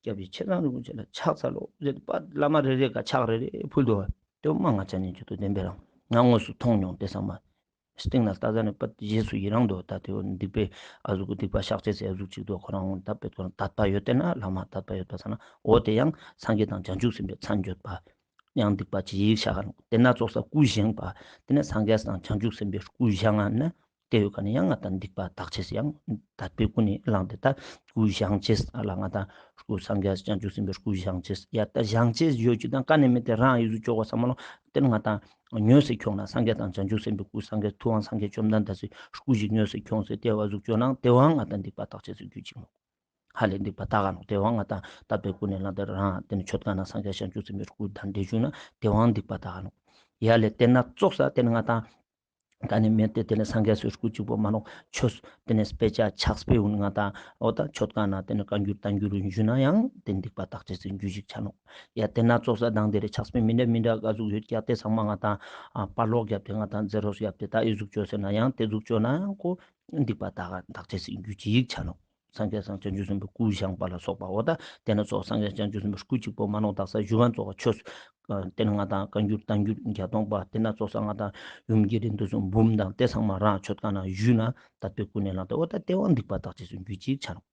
སྐྱབས་རྗེ་ཆེ་ཚང་རིན་པོ་ཆེ་ལ་ཕྱག་འཚལ་ལོ་ཟེར་ཏེ་པ་བླ་མ་རེ་རེ་ག་ཕྱག་རེ་རེ་ཕུལ་དོ། དེ་མ་ང་ཅ་ཉན་ཅི་དོ་བདེན་པའི་རང་ང་དངོས་སུ་མཐོང་མྱོང་དེ་ཚང་མ། སྟེང་ན་ལྟ་ས་ནས་པ་རྗེས་སུ་ཡི་རང་དོ། ད་དེ་འོ་སྡིག་པའི་ཨ་ཟུག་སྡིག་པ་བཤགས་ཅེས་ཟེར་ཨ་ཟུག་ཅིག་དོ་ཁོ་རང་ད་པེ་ཁོ་རང་དད་པ་ཡོད་དེ་ན་བླ་མ་དད་པ་ཡོད་པ་ས་ན་འོ་དེ་ཡང་སངས་རྒྱས་དང་བྱང་ཆུབ་སེམས་དཔའི་མཚན་བརྗོད་པ། ཡང་སྡིག་པ་ཅི་ཡིག་བཤགས་ཀ་ནོག། དེ་ན་ཙོགས་ས་སྐུ་བཞེངས་པ། དེ་ནས་སངས་རྒྱས་དང་བྱང་ཆུབ་སེམས་དཔའི་སྐུ་བཞེངས་ན་དེ་ཡོད་ཀ་ནས་ཡང་ང་དང་སྡིག་པ་དག་ཅེས་ཡང་དད་པའི་ཀུན་ནས་བསླངས་ཏེ་ད་སྐུ་བཞེངས་ཅེས་ཨ་ལ་ང་དང་སྐུ་སངས་རྒྱས་བྱང་ཆུབ་སེམས་དཔའི་སྐུ་བཞེངས་ཅེས་ཡ་ད་བཞེངས་ཅེས་ཡོད་ཅིག་དང་ཀ་ནས་མེད་དེ་རང་ཡིག་གཟུགས་ཅོག་ག་བསམ་མ་ལོ། དེ་ནས་ང་དང་ཉོས་སེ་ཁྱོང་ན་སངས་རྒྱས་དང་བྱང་ཆུབ་སེམས་དཔའི་སྐུ་སངས་རྒྱས་ཐུབ་དབང་སངས་རྒྱས་བཅོམ་ལྡན་འདས་སི་སྐུ་ཞིག་ཉོས་སེ་ཁྱོངས་སེ་དེ་བ་ཟུག་ཅོ་ནང་དེ་བའང་ང་དང་སྡིག་པ་དག་ཅེས་སི་རྒྱུ་ཅིག་ནོག། ཧ་ལས་སྡིག་པ་དག་ག་ནོག། དེ་བའང་ང་དང་དད་པའི་ཀུན་ནས་བསླངས་ཏེ་རང་དེ་ནི་མཆོད་ཁང་ན་སངས་རྒྱས་བྱང་ཆུབ་སེམས་དཔའི་སྐུ་གདན་འདྲེན་ཞུས་ན་དེ་བའང་སྡིག་པ་དག་ག་ནོག། ཡ་ལས་དེ་ན་ཙོགས་ས་དེ་ནི་ང་དང་ ད་ནི་མེད་དེ་དེ་ནི་སངས་རྒྱས་སི་སྐུ་གཅིག་པོ་མ་ནོག། ཆོས་དེ་ནི་སྤེ་ཆ་ཕྱག་དཔེ་ཀུན་ང་དང་འོ་ད་མཆོད་ཁང་ན་དེ་ནི་བཀའ་འགྱུར་བསྟན་འགྱུར་ཞུ་ན་ཡང་དེ་སྡིག་པ་དག་ཅེས་སི་རྒྱུ་ཞིག་ཆ་ནོག། ཡ་དེ་ན་ཙོགས་ས་དང་དེ་རེ་ཕྱག་དཔེ་མི་འདྲ་མི་འདྲ་ག་ཟུག་ཡོད་ཀྱག། དེ་ཚང་མ་ང་དང་ཨ་པར་ལོག་རྒྱབ་སྟེ་ང་དང་ཛེ་རོགས་རྒྱབ་སྟེ་ད་ཨེ་ཟུག་བཅོས་ཟེར་ན་ཡང་དེ་ཟུག་བཅོས་ན་ཡང་ཁོ་སྡིག་པ་དག་དག་ཅེས་སི་རྒྱུ་ཅིག་ཆ་ནོག། སངས་རྒྱས་སམ་བྱང་ཆུབ་སེམས་དཔའི་སྐུ་བཞེངས་པ་ལ་སོགས་པ་འོ་ད་དེ་ན་ཙོགས་སངས་རྒྱས་བྱང་ཆུབ་སེམས་དཔའི་སྐུ་གཅིག་པོ་མ་ནོག། དག་ས་བཞུགས་ཁན་ཙོགས་ཆོས་དེ་ནི་ང་དང་བཀའ་འགྱུར་བསྟན་འགྱུར་བརྒྱད་སྟོང་པ་དེ་ན་ཙོགས་ས་ང་དང་ཡུམ་གྱི་རིགས་འདི་ཚོ་འབུམ་དང་དེ་ཚང་མ་རང་མཆོད་ཁང་ན་བཞུགས་ན་དད་པའི་ཀུན་ནས་བསླངས་ཏེ་འོ་ད་དེ་བོ་སྡིག་པ་དག་ཅེས་སི་རྒྱུ་ཅིག་ཆ་ནོག།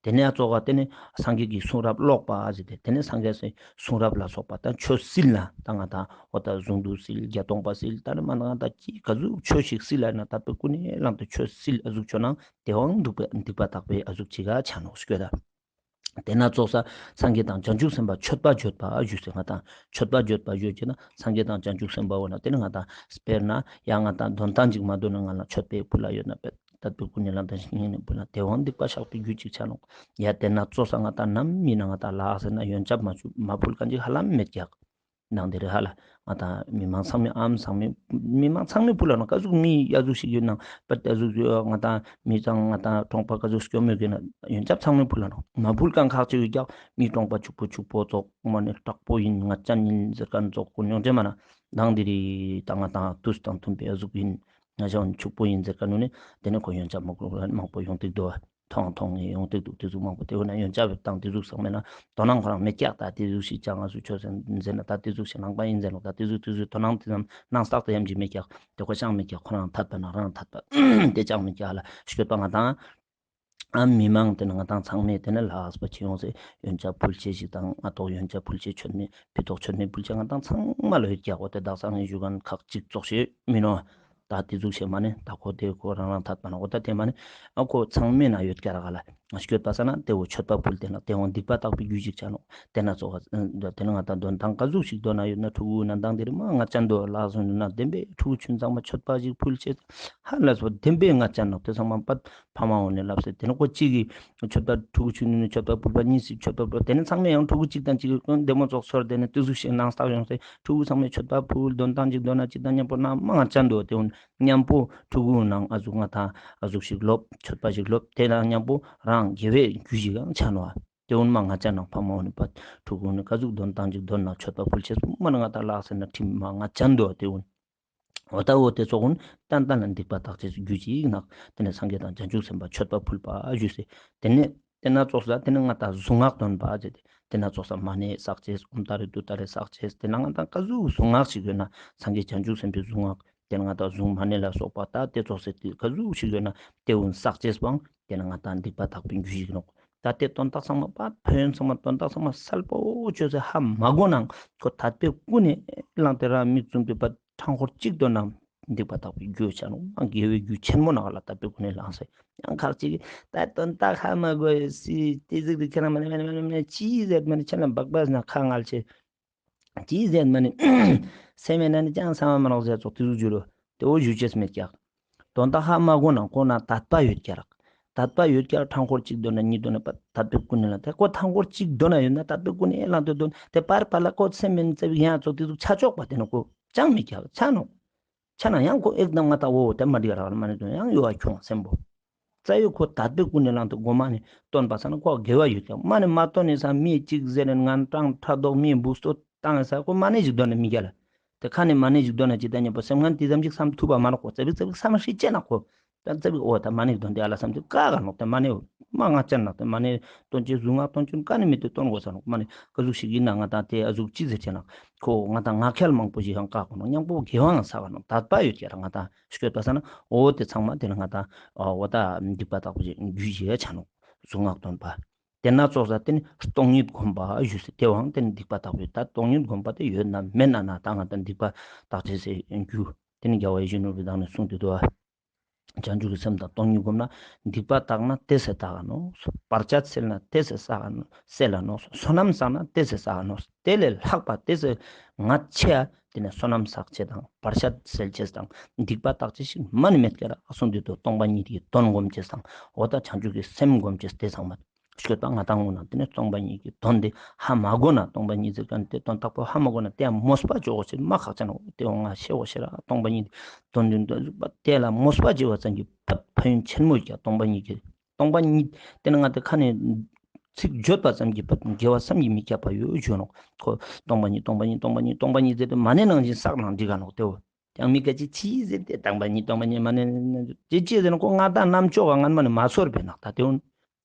དེ་ནས་ཙོགས་དེ་ནི་སངས་རྒྱས་ཀྱི་གསུང་རབ་ཀློག་པ་ཟེར་ཏེ་དེ་ནི་སངས་རྒྱས་སི་གསུང་རབ་ལ་སོགས་པ་དང་ཆོས་སིལ་ན་ད་ང་དང་འོ་ད་གཟུངས་བསྡུས་སིལ་བརྒྱད་སྟོང་པ་སིལ་ད་ནི་མ་ང་དང་ཅི་ག་ཟུག་ཆོས་ཤིག་སིལ་ལ་ན་དད་པའི་ཀུན་ནས་བསླངས་ཏེ་ཆོས་སིལ་ཨ་ཟུག་ཆོས་ནང་དེ་བོ་སྡིག་པ་སྡིག་པ་དག་པའི་ཨ་ཟུག་ཅིག་ག་ཆ་ནོག་ཞུ་ག་ད། དེ་ན་ཙོགས་ས་སངས་རྒྱས་དང་བྱང་ཆུབ་སེམས་དཔའ་མཆོད་པ་བརྗོད་པ་ཞུས་སེ་ང་དང་མཆོད་པ་བརྗོད་པ་ཞུས་ཅེ་ན་སངས་རྒྱས་དང་བྱང་ཆུབ་སེམས་དཔའ་བོ་ན་དེ་ནི་ང་དང་དཔེར་ན་ཡང་ང་དང་འདོན་ཐང་ཅིག་མ་འདོན་ན་ང་ལ་མཆོད་པའི་ཕུལ་ལ་ཡོད་ན་དཔེ་དད་པའི་ཀུན་ནས་བསླངས་ཏེ་སྙིང་ནས་ཕུལ་ན་དེ་བོ་སྡིག་པ་བཤགས་པའི་རྒྱུ་ཅིག་ཆ་ནོག། ཡ་དེ་ན་ཙོགས་ས་ང་དང་ནམ་མི་ན་ང་དང་ལ་ཟེར་ན་ཡོན་ཆབ་མ་ཕུལ་མཁན་ཅིག་ཧ་ལམ་མེད་ཀྱག། ནང་དེ་རེ་ཧ་ལ་ང་དང་མི་མང་ཚང་མས་ཨམ་ཚང་མས་མི་མང་ཚང་མས་ཕུལ་ལ་ནོག། ག་ཟུག་མི་ཡ་ཟུག་ཞིག་ཡོད་ན་པ་ད་ཟུག་ང་དང་མི་ཚང་ང་དང་གྲོང་པ་ག་ཟུག་སྐྱོ་མོ་གི་ན་ཡོན་ཆབ་ཚང་མས་ཕུལ་ལ་ནོག། མ་ཕུལ་མཁན་ཁག་ཅིག་ཡོད་ཀྱག། མི་གྲོང་པ་ཕྱུག་པོ་ཕྱུག་པོ་ཙོགས་མ་ནི་དྲག་པོ་ཡིན་ངད་ཅན་ཡིན་ཟེར་མཁན་ཙོགས་ཀུན་ཡོང་ཅེ་མ་ན་དང་དེ་རེ་ད་ང་དང་དུས་དང་མཐུན་པའི་ཡ་ཟུག་ཡིན། ང་ཞའོ་ཕྱུག་པོ་ཡིན་ཟེར་ག་ནུ་ནི་དེ་ནི་ཁོ་ཡོན་ཆབ་མང་པོ་མང་པོ་ཡོང་ཏེ་འདུག་པ། ཐོང་ཐོང་ངེ་ཡོང་ཏེ་འདུག། དེ་ཟུག་མང་པོ་དེ་བོ་ན་ཡོན་ཆབ་བཏང་དེ་ཟུག་ཚང་མེད་ན་དོ་སྣང་ཁོ་རང་མེད་ཀྱག། ད་དེ་ཟུག་ཞིག་ཅང་ང་ཚོ་ཆོས་ཟེར་ན་ད་དེ་ཟུག་ཞིག་ནང་པ་ཡིན་ཟེར་ནོག། ད་དེ་ཟུག་དེ་ཟུག་དོ་སྣང་དེ་ཙམ་ནང་བསགས་ཏེ་ཡམ་གྱི་མེད་ཀྱག། དེ་ཁོ་ཅང་མེད་ཀྱག། ཁོ་རང་ཐད་པ་ན་རང་ཐད་པ་དེ་ཅང་མེད་ཀྱག་ལ་ཤོད་པ་ང་དང་། ཨ་མི་མང་དེ་ནི་ང་དང་ཚང་མས་དེ་ནི་ལགས་པ་ཅི་ཡོང་སེ་ཡོན་ཆབ་ཕུལ་ཆེ་ཞིག་དང་ང་ཐོག་ཡོན་ཆབ་ཕུལ་ཆེ་མཆོད་མེ་ཕི་ཐོག་མཆོད་མེ་ཕུལ་ཆེ་ང་དང་ཚང་མ་ལ་ཡོད་ཀྱག། འོ་དེ་དག་ས་ངས་ཞུ་མཁན་ཁག་ཅིག་ཙོགས་ཤིག་མིན་ནོག། ད་དེ་ཟུག་ཞིག་མ་ནི་ད་ཁོ་དེ་ཁོ་རང་རང་ཐད་པ་ན་འོ་ད་དེ་མ་ནི་ཨ་ཁོ་ཚང་མེད་ན་ཡོད་ཀྱག་ར་ག་ལ་ཤོད་པ་ས་ན་དེ་བོ་མཆོད་པ་ཕུལ་དེ་ན་དེ་བོ་སྡིག་པ་དག་པའི་རྒྱུ་ཞིག་ཆ་ནོག། དེ་ན་ཙོགས་དེ་ནི་ང་དང་འདོན་ཐང་ག་ཟུག་ཞིག་འདོན་ན་ཡོད་ན་ཕྲུ་གུ་ན་དང་དེ་རི་མ་ང་ཅན་དོ་ལགས་སོང་ན་བདེན་པའི་ཕྲུ་གུ་ཆུན་ཚང་མ་མཆོད་པ་ཞིག་ཕུལ་ཆེ་ཧ་ལ་སོ་བདེན་པའི་ང་ཅན་ནོག། དེ་ཚང་མ་པད་ཕ་མ་འོ་ནས་ལབ་སེ་དེ་ནི་ཁོ་གཅིག་གིས་མཆོད་པ་ཕྲུ་གུ་ཆུང་ངུ་ནས་མཆོད་པ་ཕུལ་བ་གཉིས་སུ་མཆོད་པ་ཕུལ་བ་དེ་ནི་ཚང་མས་ཡང་ཕྲུ་གུ་གཅིག་དང་གཅིག་གི་བདེ་མོ་ཙོགས་ཚོར་དེ་ནི་དེ་ཟུག་ཞིག་ནང་བསྟགས་ཡོང་སེ་ཕྲུ་གུ་ཚང་མས་མཆོད་པ་ཕུལ་དོན་ཐང་གཅིག་དོན་ན་གཅིག་དང་མཉམ་པོ་ན་མ་ང་ཅན་དོ་དེ་འོ་མཉམ་པོ་ཕྲུ་གུ་ནང་ཨ་ཟུག་ང་དང་ཨ་ཟུག་ཞིག་སློབ་མཆོད་པ་ཞིག་སློབ་དེ་དང་མཉམ་པོ་རང་དགེ་བའི་རྒྱུ་ཞིག་ཡང་ཆ་ནོག། དེ་འོ་མ་ང་ཅན་ནང་ཕ་མ་འོ་ནི་པ་ཕྲུ་གུ་ནི་ག་ཟུག་དོན་ཐང་གཅིག་དོན་ན་མཆོད་པ་ཕུལ་ཆེ་མ་ནི་ང་དང་ལགས་སེ་ན་ཁྲིམས་མ་ང་ཅན་དོ་དེ་འོ། འོ་ད་འོ་དེ་ཚོགས་ཀུན་ཏན་ཏན་ལ་སྡིག་པ་དག་ཅེས་རྒྱུ་ཅིག་ནག། དེ་ནས་སངས་རྒྱས་དང་བྱང་ཆུབ་སེམས་དཔའ་མཆོད་པ་ཕུལ་བ་ཞུས་སེ། དེ་ནས་དེ་ན་ཙོགས་ལ་དེ་ནས་ང་དང་གཟུངས་སྔགས་འདོན་པ་ཟེར་ཏེ། དེ་ན་ཙོགས་ལ་མ་ཎི་བསགས་ཅེས་ཨོཾ་ཏཱ་རེ་ཏུཏྟཱ་རེ་བསགས་ཅེས་དེ་ན་ང་དང་ག་ཟུག་གཟུངས་སྔགས་ཤིག་ཡོད་ན་སངས་རྒྱས་བྱང་ཆུབ་སེམས་དཔའི་གཟུངས་སྔགས་དེ་ན་ང་དང་གཟུངས་མ་ཎི་ལ་སོགས་པ་ད་དེ་ཙོགས་སེ་དེ་ག་ཟུག་ཤིག་ཡོད་ན་དེ་ཀུན་བསགས་ཅེས་པའང་དེ་ན་ང་དང་སྡིག་པ་དག་པའི་རྒྱུ་ཞིག་ནོག། ད་དེ་དོན་དག་ཚང་མ་པ་ཕན་ཡོན་ཚང་མ་དོན་དག་ཚང་མ་གསལ་པོ་བཅོས་སེ་ཧ་མ་གོ་ནང་ཁོ་དད་པའི་ཀུན་ནས་བསླངས་ཏེ་རང་མིག་བཙུམ་པའི་པ་ཕྲང་འཁོར་གཅིག་འདོན་ན་སྡིག་པ་དག་པའི་རྒྱུ་ཆ་ནོག། དགེ་བའི་རྒྱུ་ཆེན་མོ་ནག་ལ་དད་པའི་ཀུན་ནས་བསླངས་སེ་ཡང་ཁག་ཅིག་གིས་ད་དོན་དག་ཧ་མ་གོ་ཡོད་སི་དེ་ཟིག་དེ་ཁྱེད་རང་མ་ནི་མ་ནི་མ་ནི་མ་ནི་ཅི་ཟེར་མ་ནི་ཁྱེད་རང་འབག་པ་ན་ཁ་ངལ་ཆེ་ཅི་ཟེར་མ་ནི་སེམས་མེད་ན་ནི་ཅང་ས་མ་མ་ནོག་ཟེར་ཙོགས་དེ་ཟུག་བརྗོད་རོ་དེ་འོ་ཞུ་ཅེས་མེད་ཀྱག། དོན་དག་ཧ་མ་གོ་ན་ཁོ་ན་དད་པ་ཡོད་ཀྱག་རག། དད་པ་ཡོད་ཀྱག་ཕྲང་འཁོར་གཅིག་འདོན་ན་གཉིས་འདོན་ན་པ་དད་པའི་ཀུན་ནས་ལ་དེ་ཁོ་ཕྲང་འཁོར་གཅིག་འདོན་ན་ཡོད་ན་དད་པའི་ཀུན་ནས་བསླངས་ཏེ་འདོན་དེ་པར་པ་ལ་ཁོ་སེམས་མེད་ཙེ་བི་ཡང་ཙོགས་དེ་ཟུག་ཆ་ཆོག་པ་དེ་ནི་ཁོ་ཅང་མེད་ཀྱག་ཆ་ནོག། ཆ་ན་ཡང་ཁོ་ཨེག་དམ་ང་ད་འོ་དེ་མ་འགྲིག་རག་མ་ནི་དོན་ཡང་ཡོ་བ་ཁྱོང་སེམས་པོ། རྩ་བའི་ཁོ་དད་པའི་ཀུན་ནས་བསླངས་ཏེ་མགོ་མ་ནས་བཏོན་པ་ས་ན་ཁོ་དགེ་བ་ཡོད་ཀྱག་མ་ནས་མ་བཏོན་ནས་ས་མི་གཅིག་ཟེར་ནས་ངན་སྤྲང་ཕྲག་དོག་མི་འབུ་སྟོད་བཏང་ས་ཁོ་མ་ནས་ཞིག་འདོན་ན་མི་རྒྱལ་ལ། དེ་ཁ་ནས་མ་ནས་ཞིག་འདོན་ན་ཅི་ད་ཉེ་པོ་སེམས་ངན་དེ་ཙམ་ཞིག་བསམ་ཐུབ་པ་མ་ནོག་ཁོ་ཙེ་བིག་བསམ་ཤེས་ཅེ་ན་ཁོ། ད་ཙེ་བིག་འོ་ད་མ་ནས་འདོན་དེ་ཨ་ལ་བསམ་དུས་ཀ་ག་ནོག་དེ་མ་ནས་མ་ང་ཅན་ནག་དེ་མ་ནས་སྟོན་ཅེས་གཟུངས་སྔགས་སྟོན་ཅུན་ཀ་ནས་མི་དེ་སྟོན་དགོས་ས་ནོག་མ་ནས་ཀ་ཟུག་ཞིག་ཡིན་ན་ང་ད་དེ་ཨ་ཟུག་ཅི་ཟེར་ཅེ་ན་ཁོ་ང་ད་ང་ཁྱལ་མང་པོ་ཞིག་ཡང་ཀ་གོ་ནོག་མཉམ་པོ་དགེ་བའང་བསགས་ནོག་དད་པ་ཡོད་ཀྱག་ར་ང་ད་ཤོད་པ་ས་ན་འོ་དེ་ཚང་མ་དེ་ན་ང་ད་འོ་ད་སྡིག་པ་དག་པོ་ཞིག་རྒྱུ་ཞིག་ཆ་ནོག་གཟུངས་སྔགས་སྟོན་པ། དེ་ན་ཙོགས་ས་དེ་ནི་སྟོང་ཉིད་བསྒོམ་པ་ཞུས་སེ་དེ་བའང་དེ་ནི་སྡིག་པ་དག་པོ་ད་སྟོང་ཉིད་བསྒོམ་པ་དེ་ཡོད་ན་མེད་ན་ན་ད་ང་ད་སྡིག་པ་དག་ཅེས་སི་རྒྱུ་དེ་ནི་རྒྱལ་བ་ཡིད་བཞིན་ནོར་བུའི་བདག་ནི་གསུངས་ཏེ་འདུག་བ། བྱང་ཆུབ་ཀྱི་སེམས་དང་སྟོང་ཉིད་བསྒོམ་ན། སྡིག་པ་དག་ན་དེ་སེ་དག་ག་ནོག། བར་ཆད་སེལ་ན་དེ་སེ་སེལ་ག་ནོག། བསོད་ནམས་བསགས་ན་དེ་སེ་བསགས་ག་ནོག། དེ་ལས་ལྷག་པ་དེ་སེ་ང་ཆེ་ཡ་དེ་ནི་བསོད་ནམས་བསགས་ཅེས་དང་བར་ཆད་སེལ་ཅེས་དང་སྡིག་པ་དག་ཅེས་ཤིག་མ་ནི་མེད་ཀྱག་ར། གསུངས་ཏེ་འདུག། སྟོང་པ་ཉིད་ཀྱི་དོན་བསྒོམ་ཅེས་དང་འོ་ད་བྱང་ཆུབ་ཀྱི་སེམས་བསྒོམ་ཅེས་དེ་ཚང་མ། སྤྱོད་པ་ང་དང་ངུ་ན་དེ་ནས་སྟོང་པ་ཉིད་ཀྱི་དོན་དེ་ཧ་མ་གོ་ན། སྟོང་པ་ཉིད་ཟེར་མཁན་དེ་དོན་དག་པོ་ཧ་མ་གོ་ན་དེ་ཡང་མོས་པ་ཅོ་གོ་ཆེ་མ་ཁག་ཅན་ནོག་དེ་འོ་ང་ཤེས་གོ་ཤེས་ར་སྟོང་པ་ཉིད་དོན་དེ་དེ་ལ་མོས་པ་བྱེད་པ་ཙམ་གྱིས་ཕན་ཕན་ཡོན་ཆེན་མོ་ཡོད་ཀྱག་སྟོང་པ་ཉིད་ཀྱི་སྟོང་པ་ཉིད་དེ་ནི་ང་དང་ཁ་ནས་ཚིག་བརྗོད་པ་ཙམ་གྱིས་ཕན་དགེ་བ་བསམ་གྱིས་མི་ཁྱབ་པ་ཡོད་ཞུ་ནོག་ཁོ་སྟོང་པ་ཉིད་སྟོང་པ་ཉིད་སྟོང་པ་ཉིད་སྟོང་པ་ཉིད་ཟེར་ཏེ་མ་ཎི་ནང་བཞིན་བསགས་ནའང་འགྲིག་ག་ནོག་དེ་འོ། ཡང་མི་སྐད་ཅིག་ཅི་ཟེར་ཏེ་སྟོང་པ་ཉིད་སྟོང་པ་ཉིད་མ་ཎི་ཅི་ཅི་ཟེར་ན་ཁོ་ང་དང་རྣམ་ཅོག་ག་ངན་མ་ནི་མ་ཚོར་བས་ནོག་ད་དེ་འོ།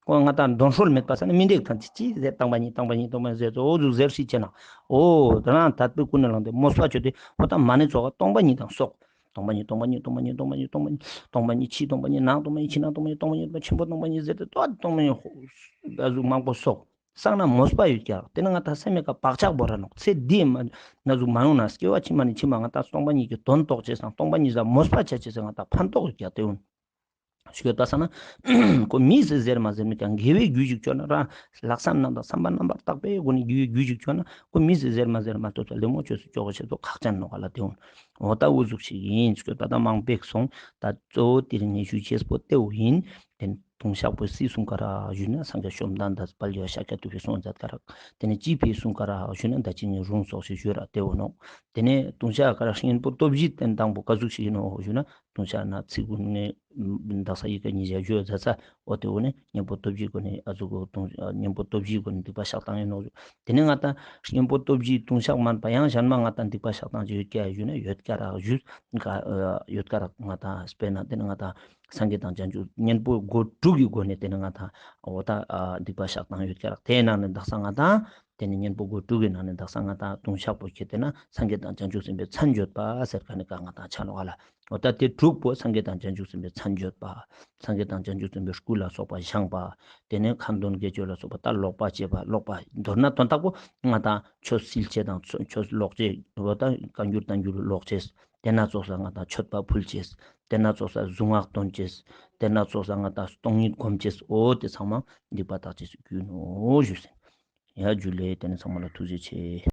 ཁོ་ང་དང་འདོན་སྲོལ་མེད་པ་ས་ནི་མི་འགྲིག་ཐང་ཅི་ཅི་ཟེར་སྟོང་པ་ཉིད་སྟོང་པ་ཉིད་སྟོང་པ་ཉིད་ཟེར་ཏེ་འོ་ཟུག་ཟེར་ཤེས་ཅེ་ན། འོ་ད་རང་དད་པའི་ཀུན་ནས་བསླངས་ཏེ་མོས་པ་ཅོས་ཏེ་འོ་ད་མ་ཎི་ཚོགས་ཀ་སྟོང་པ་ཉིད་དང་སོགས། སྟོང་པ་ཉིད་སྟོང་པ་ཉིད་སྟོང་པ་ཉིད་སྟོང་པ་ཉིད་སྟོང་པ་ཉིད་ཕྱི་སྟོང་པ་ཉིད་ནང་སྟོང་པ་ཉིད་ཕྱི་ནང་སྟོང་པ་ཉིད་སྟོང་པ་ཉིད་ཆེན་པོ་སྟོང་པ་ཉིད་ཟེར་ཏེ་ཏོ་སྟོང་པ་ཉིད་ཧོ་ད་ཟུག་མང་པོ་སོགས། བསགས་ན་མོས་པ་ཡོད་ཀྱག་དེ་ནི་ང་དང་སེམས་མེད་ཀ་བག་ཆགས་བོར་ར་ནོག་ཚེ་འདིའི་མ་ན་ཟུག་མ་ཡོང་ན་སྐྱེ་བ་ཕྱི་མ་ནས་ཕྱི་མ་ང་དང་སྟོང་པ་ཉིད་ཀྱི་དོན་རྟོགས་ཅེས་སང་སྟོང་པ་ཉིད་ལ་མོས་པ་བྱ་ཅེས་སང་ང་དང་ཕན་ཐོགས་ཡོད་ཀྱག་དེ་འོ། ཞུ་ད་ས་ན་ཁོ་མི་ཟེར་ཟེར་མ་ཟེར་མི་ཀྱང་དགེ་བའི་རྒྱུ་ཞིག་ཅོ་ན་རང་ལྷག་བསམ་རྣམ་དག་བསམ་པ་རྣམ་པར་དག་པའི་སྒོ་ནས་དགེ་བའི་རྒྱུ་ཞིག་ཅོ་ན་ཁོ་མི་ཟེར་ཟེར་མ་ཟེར་མ་ཐུབ་ས་ལེ་མོ་ཅོས་སུ་ཅོ་གོ་ཆེ་ཚོ་ཁག་ཅན་ནོག་ག་ལ་དེ་འོ། འོ་ད་འུ་ཟུག་ཞིག་ཡིན་ཞུ་ད་ད་མང་པོ་སོང་ད་གཙོ་བོ་དེ་རིང་ངས་ཞུ་ཅེས་པོ་དེ་འོ་ཡིན། དེ་ནས་ལྟུང་བཤགས་པོ་སུས་གསུངས་ཀ་རག་ཞུ་ན་སངས་རྒྱས་བཅོམ་ལྡན་འདས་དཔལ་རྒྱལ་བ་ཤཱཀྱ་ཐུབ་པས་གསུངས་མཛད་ཀ་རག་དེ་ནས་ཅི་ཕིའི་གསུངས་ཀ་རག་ཞུ་ན་ད་ཅི་ངས་རུང་སོགས་ཤིག་ཞུ་ར་དེ་འོ་ནོག་དེ་ནས་ལྟུང་བཤགས་ཀ་རག་གཉེན་པོ་སྟོབས་བཞི་དེ་དང་པོ་ག་ཟུག་ཞིག་ཡིན་ནོག་ཞུ་ན། ལྟུང་བཤགས་ན་ཚིག་ཀུན་ནས་དག་ས་ཡི་གེ་ཉིས་བརྒྱ་བརྗོད་མཛད་ས་འོ་དེ་འོ་ནས་གཉེན་པོ་སྟོབས་བཞིའི་སྒོ་ནས་ཨ་ཟུག་གོ་ལྟུང་གཉེན་པོ་སྟོབས་བཞིའི་སྒོ་ནས་སྡིག་པ་བཤགས་སྟངས་ཡིན་ནོག་ཞུ། དེ་ནས་ང་དང་གཉེན་པོ་སྟོབས་བཞིའི་ལྟུང་བཤགས་མན་པ་ཡང་གཞན་མ་ང་དང་སྡིག་པ་བཤགས་སྟངས་ཅིག་ཡོད་ཀྱག་ཞུ་ན་ཡོད་ཀྱག་རག་ཞུ། ཡོད་ཀྱག་རག་ང་དང་དཔེར་ན་དེ་ནི་ང་དང་སངས་རྒྱས་དང་བྱང་ཆུབ་གཉེན་པོ་སྒོ་དྲུག་གི་སྒོ་ནས་དེ་ནི་ང་དང་འོ་ད་སྡིག་པ་བཤགས་སྟངས་ཡོད་ཀྱག་རག་དེའི་ནང་ནས་དག་ས་ང་དང་དེ་ནི་གཉེན་པོ་སྒོ་དྲུག་གི་ནང་ནས་དག་ས་ང་དང་ལྟུང་བཤགས་པོ་ཁྱེར་ཏེ་ན་སངས་རྒྱས་དང་བྱང་ཆུབ་སེམས་དཔའི་མཚན་བརྗོད་པ་ཟེར་ཁན་ནི་ཀ་ང་དང་ཆ་ནོག་ག་ལ། འོ་ད་དེ་དྲུག་པོ་སངས་རྒྱས་དང་བྱང་ཆུབ་སེམས་དཔའི་མཚན་བརྗོད་པ། སངས་རྒྱས་དང་བྱང་ཆུབ་སེམས་དཔའི་སྐུ་ལ་སོགས་པ་བཞེངས་པ། དེ་ནས་ཁ་འདོན་དགེ་སྦྱོར་ལ་སོགས་པ་ད་ལོག་པ་བྱེད་པ་ལོག་པ་མདོར་ན་དོན་དག་པོ་ང་དང་ཆོས་སིལ་ཅེས་དང་ཆོས་ལོག་ཅེས་འོ་ད་བཀའ་འགྱུར་བསྟན་འགྱུར་ལོག་ཅེས། དེ་ན་ཙོགས་ལ་ང་དང་མཆོད་པ་ཕུལ་ཅེས། དེ་ན་ཙོགས་ལ་གཟུངས་སྔགས་འདོན་ཅེས། དེ་ན་ཙོགས་ལ་ང་དང་སྟོང་ཉིད་སྒོམ་ཅེས་འོ་དེ་ཚང་མ་སྡིག་པ་དག་ཅེས་སུ་གྱུར་ནོག་ཞུས་ཟིན། ཡ་ཇུ་ལེ། དེ་ནས་ཚང་མ་ལ་ཐུགས་རྗེ་ཆེ།